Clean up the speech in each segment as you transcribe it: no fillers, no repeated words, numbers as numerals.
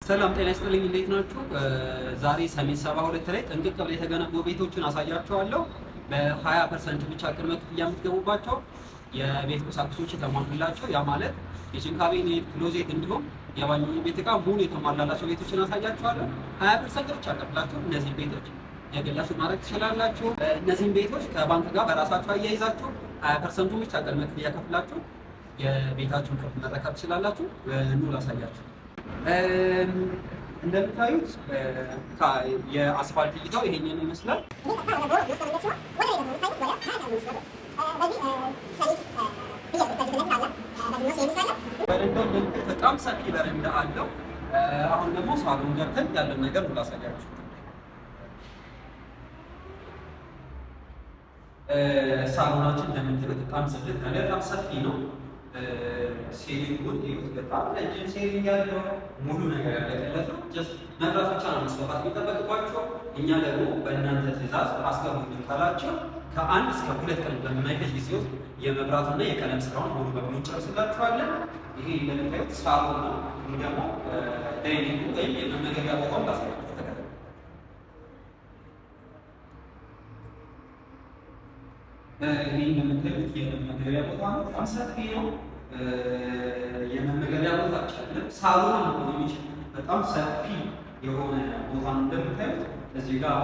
ሰላም ጤና ይስጥልኝ። እንዴት ናችሁ? ዛሬ ሰሚት 72 ላይ ጥንቅቅ ብለው የተገነቡ ቤቶችን አሳያችኋለሁ። በ20% ብቻ ቅድመ ክፍያ የምትገቡባቸው፣ የቤት ቁሳቁሶች የተሟሉላቸው፣ ያ ማለት kitchen cabinet፣ closet እንዲሁም የባኞ ቤት ዕቃ ሙሉ የተሟላላቸው ቤቶችን አሳያችኋለሁ። 20% ብቻ ከፍላችሁ እነዚህን ቤቶች የግላችሁ ማድረግ ትችላላችሁ። እነዚህን ቤቶች ከባንክ ጋር በራሳችሁ አያይዛችሁ 20%ኡን ብቻ ቅድመ ክፍያ ከፍላችሁ የቤታችሁን ቁልፍ መረከብ ትችላላችሁ። ኑ ላሳያችሁ። እንደምታዩት የአስፋልት እይታው ይሄንን ይመስላል። በረንዳው እንደምታዩት በጣም ሰፊ በረንዳ አለው። አሁን ደግሞ ሳሎን ገብተን ያለን ነገር ላሳያችሁ። ሳሎናችን እንደምታዩት በጣም ጽድት ያለ፣ በጣም ሰፊ ነው። Ceiling ኡን እዩት። በጣም ረጅም ceiling ያለው፣ ሙሉ ነገር ያለቀለት ነው። Just መብራት ብቻ ነው ማስገባት የሚጠበቅባቸው። እኛ ደግሞ በእናንተ ትዕዛዝ አስገቡልን ካላቸው ከ1 እስከ 2 ቀን በማይፈጅ ጊዜ ውስጥ የመብራቱና የቀለም ስራውን ሙሉ በሙሉ እንጨርስላችኋለን። ይሄ እንደምታዩት ሳሎን ነው። ይህ ደግሞ dining ኡ ወይም የመመገቢያ ቦታውን ላሳያችሁ። ተከተሉ። ይህ እንደምታዩት የመመገቢያ ቦታ ነው። በጣም ሰፊ ነው። የመመገቢያ ቦታ አይደለም፣ ሳሎን መሆን የሚችል በጣም ሰፊ የሆነ ቦታ ነው። እንደምታዩት እዚህ ጋር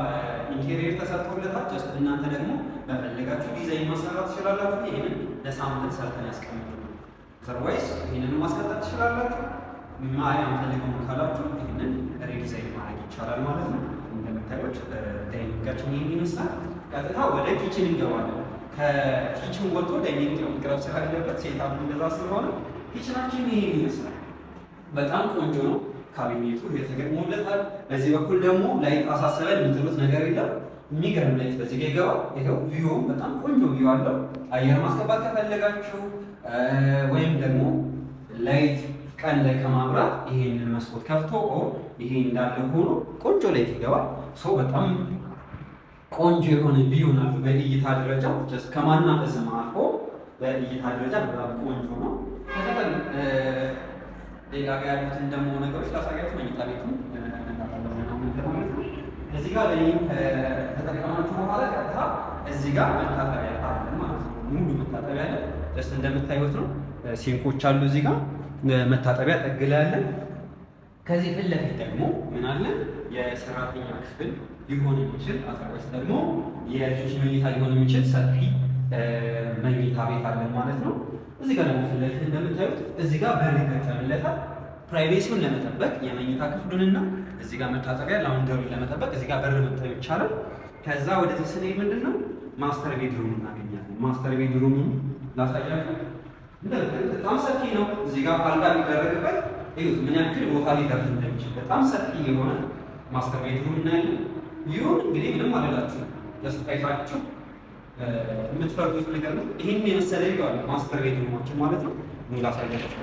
interior ተሰርቶለታል። Just እናንተ ደግሞ በፈለጋችሁ ዲዛይን ማሰራት ትችላላችሁ። ይህንን ለ sample ሰርተን ያስቀምጥ ነው። Otherwise ይህንን ማስቀጠል ትችላላችሁ። አይ አንፈልገውም ካላችሁ ይህንን redesign ማድረግ ይቻላል ማለት ነው። እንደምታዩት dining ኣችን ይህን ይመስላል። ቀጥታ ወደ kitchen እንገባለን። ከ kitchen ወጥቶ dining መቅረብ ስላለበት setup እንደዛ ስለሆነ kitchen ኣችን ይህን ይመስላል። በጣም ቆንጆ ነው። ካቢኔቱ የተገጥሞለታል። በዚህ በኩል ደግሞ light አሳሰበን የምትሉት ነገር የለም። የሚገርም light በዚህ ጋር ይገባል። ይኸው view በጣም ቆንጆ view አለው። አየር ማስገባት ከፈለጋችሁ ወይም ደግሞ light ቀን ላይ ከማብራት ይሄንን መስኮት ከፍቶ or ይሄ እንዳለ ሆኖ ቆንጆ light ይገባል። So በጣም ቆንጆ የሆነ view ነው። በእይታ ደረጃ just ከማናፈስም አልፎ በእይታ ደረጃ በጣም ቆንጆ ነው። ተከተል፣ ሌላ ጋር ያሉትን ደግሞ ነገሮች ላሳያችሁ። መኝታ ቤቱን ማለት ነው። እዚህ ጋር ላይ ከተጠቀማችሁ በኋላ ቀጥታ እዚህ ጋር መታጠቢያ አለ ማለት ነው። ሙሉ መታጠቢያ አለ። Just እንደምታዩት ነው። Sink ኦች አሉ፣ እዚህ ጋር መታጠቢያ ጥግ ላይ አለ። ከዚህ ፊት ለፊት ደግሞ ምን አለ? የሰራተኛ ክፍል ሊሆን የሚችል፣ otherwise ደግሞ የልጆች መኝታ ሊሆን የሚችል ሰፊ መኝታ ቤት አለን ማለት ነው። እዚህ ጋር ደግሞ ፊት ለፊት እንደምታዩት እዚህ ጋር በር ይገጠምለታል። Privacy ውን ለመጠበቅ የመኝታ ክፍሉንና እዚህ ጋር መታጠቢያ laundry ውን ለመጠበቅ እዚህ ጋር በር መግጠም ይቻላል። ከዛ ወደዚህ ስንሄድ ምንድን ነው፣ master bedroom እናገኛለን። Master bedroom ላሳያችሁ። በጣም ሰፊ ነው። እዚህ ጋር አልጋ ቢደረግበት እዩት ምን ያክል ቦታ ሊደርስ እንደሚችል፣ በጣም ሰፊ የሆነ master bedroom እናያለን። ይሁን እንግዲህ ምንም አልላችሁ፣ just አይታችሁ የምትፈርዱት ነገር ነው። ይህን የመሰለ ይዋል master bedroom ኣችን ማለት ነው። ምን ላሳያችሁ፣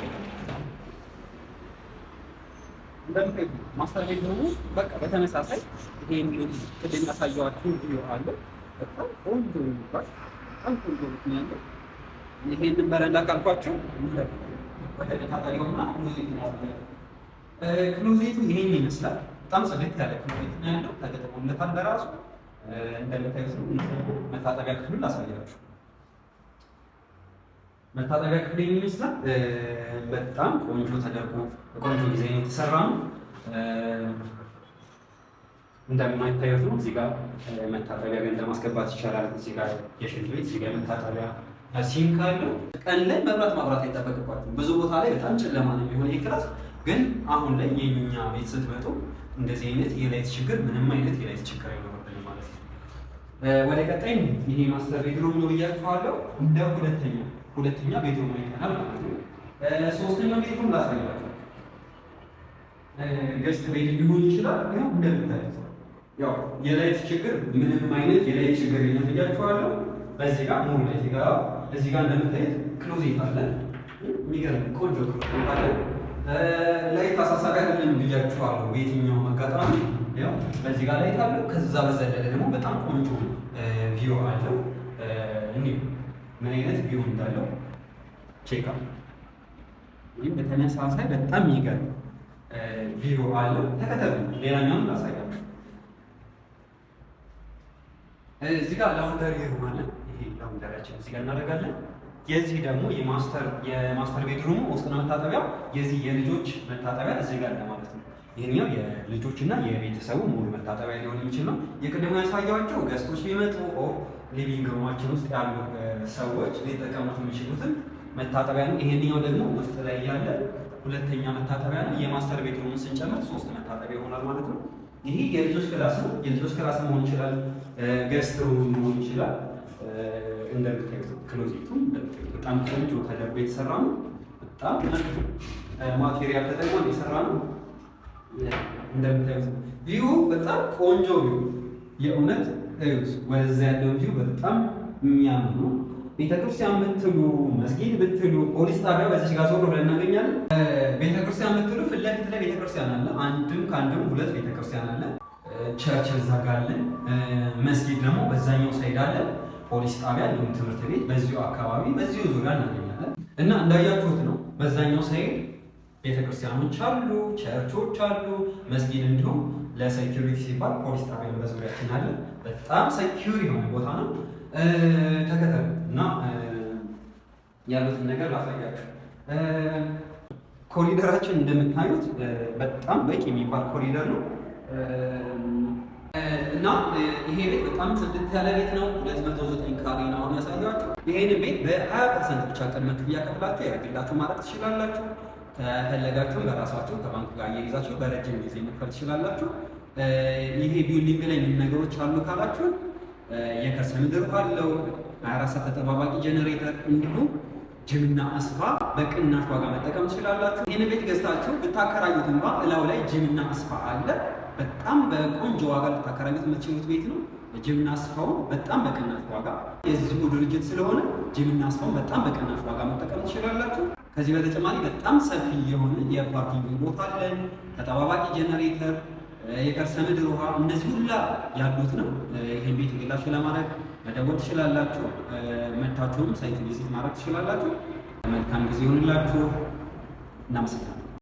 እንደምታዩት master bedroom ኡ በቃ በተመሳሳይ ይሄን ቅድም ያሳየኋችሁ view አለ። በጣም ቆንጆ የሚባል፣ በጣም ቆንጆ ነው ያለው። ይሄንን በረንዳ ካልኳችሁ ወደ ታጣሪውና closet ነው። Closet ኡ ይሄን ይመስላል። በጣም ጽድት ያለ closet ነው ያለው። ተገጥሞለታል በራሱ፣ እንደምታዩት ነው። መታጠቢያ ክፍሉን ላሳያችሁ። መታጠቢያ ክፍሉ ይሄን ይመስላል። በጣም ቆንጆ ተደርጎ በቆንጆ ዲዛይን የተሰራ ነው። እንደማይታዩት ነው። እዚህ ጋር መታጠቢያ ገንዳ ማስገባት ይቻላል። እዚህ ጋር የሽንት ቤት፣ እዚህ ጋር መታጠቢያ sink አለው። ቀን ላይ መብራት ማብራት አይጠበቅባችሁም። ብዙ ቦታ ላይ በጣም ጨለማ ነው የሚሆን ይህ class። ግን አሁን ላይ የኛ ቤት ስትመጡ እንደዚህ አይነት የ light ችግር፣ ምንም አይነት የ light ችግር አይኖርብንም ማለት ነው። ወደ ቀጣይ፣ ይሄ master bedroom ነው ብያችኋለሁ። እንደ ሁለተኛ bedroom አይተናል ማለት ነው። ሶስተኛው bedroom ላሳያችሁ። Guest bed ሊሆን ይችላል። ይኸው እንደምታዩት ያው የ light ችግር፣ ምንም አይነት የ light ችግር የለም ብያችኋለሁ። በዚህ ጋር ሙሉ light ጋር እዚህ ጋር እንደምታዩት closet አለ። የሚገርም ቆንጆ closet አለ። Light አሳሳቢ አይደለም ብያችኋለሁ። በየትኛውም አጋጣሚ ያው በዚህ ጋር light አለው። ከዛ በዘለለ ደግሞ በጣም ቆንጆ view አለው። እኔ ምን አይነት view እንዳለው check። ይህም በተመሳሳይ በጣም የሚገርም view አለ። ተከተሉ። ሌላኛውን ላሳያችሁ። እዚህ ጋር laundry room አለ። ይሄ laundry ያችን እዚህ ጋር እናደርጋለን። የዚህ ደግሞ የ master bedroom ኡ ውስጥ ነው መታጠቢያው። የዚህ የልጆች መታጠቢያ እዚህ ጋር አለ ማለት ነው። ይሄኛው የልጆች እና የቤተሰቡ ሙሉ መታጠቢያ ሊሆን የሚችል ነው። የቅድሙ ያሳያቸው guest ኦች ቢመጡ or living room ኣችን ውስጥ ያሉ ሰዎች ሊጠቀሙት የሚችሉትን መታጠቢያ ነው። ይሄንኛው ደግሞ ውስጥ ላይ ያለ ሁለተኛ መታጠቢያ ነው። የ master bedroom ኡን ስንጨምር ሶስት መታጠቢያ ይሆናል ማለት ነው። ይሄ የልጆች class ነው። የልጆች class መሆን ይችላል፣ guest room መሆን ይችላል። እንደምታዩት closet ኡ እንደምታዩት በጣም ቆንጆ ተደርጎ የተሰራ ነው። በጣም material ተጠቅሞ የሰራ ነው። እንደምታዩት view በጣም ቆንጆ view፣ የእውነት እዩት። ወደዛ ያለውን view በጣም የሚያምር ነው። ቤተክርስቲያን ብትሉ፣ መስጊድ ብትሉ፣ ፖሊስ ጣቢያ በዚች ጋር ዞር ብለን እናገኛለን። ቤተክርስቲያን ብትሉ ፊት ለፊት ላይ ቤተክርስቲያን አለ። አንድም ከአንድም ሁለት ቤተክርስቲያን አለ። Church እዛ ጋር አለ። መስጊድ ደግሞ በዛኛው side አለ። ፖሊስ ጣቢያ እንዲሁም ትምህርት ቤት በዚሁ አካባቢ በዚሁ ዙሪያ እናገኛለን። እና እንዳያችሁት ነው፣ በዛኛው side ቤተክርስቲያኖች አሉ፣ ቸርቾች አሉ፣ መስጊድ እንዲሁም ለ security ሲባል ፖሊስ ጣቢያ በዙሪያችን አለ። በጣም secure የሆነ ቦታ ነው። ተከተሉ እና ያሉትን ነገር ላሳያችሁ። ኮሪደራችን እንደምታዩት በጣም በቂ የሚባል ኮሪደር ነው እና ይሄ ቤት በጣም ጽድት ያለ ቤት ነው። 209 ካሬ ነው አሁን ያሳያችሁ። ይሄንን ቤት በ20% ብቻ ቅድመ ክፍያ ከፍላችሁ የግላችሁ ማድረግ ትችላላችሁ። ከፈለጋችሁም በራሳችሁ ከባንክ ጋር እየይዛችሁ በረጅም ጊዜ መክፈል ትችላላችሁ። ይሄ building ላይ ምን ነገሮች አሉ ካላችሁ የከርሰ ምድር ውሃ አለው፣ 24 ሰዓት ተጠባባቂ ጀነሬተር፣ እንዲሁም gym ና spa በቅናሽ ዋጋ መጠቀም ትችላላችሁ። ይህን ቤት ገዝታችሁ ብታከራዩት እንኳን እላው ላይ gym ና spa አለ። በጣም በቆንጆ ዋጋ ልታከራዩት የምትችሉት ቤት ነው። Gym ና spa ውን በጣም በቅናሽ ዋጋ፣ የዚሁ ድርጅት ስለሆነ gym ና spa ውን በጣም በቅናሽ ዋጋ መጠቀም ትችላላችሁ። ከዚህ በተጨማሪ በጣም ሰፊ የሆነ የ parking ቦታ አለን። ተጠባባቂ ጀነሬተር፣ የከርሰ ምድር ውሃ፣ እነዚህ ሁላ ያሉት ነው። ይህን ቤት የግላችሁ ለማድረግ መደወል ትችላላችሁ። መታችሁም site visit ማድረግ ትችላላችሁ። መልካም ጊዜ ይሆንላችሁ። እናመሰግናለን።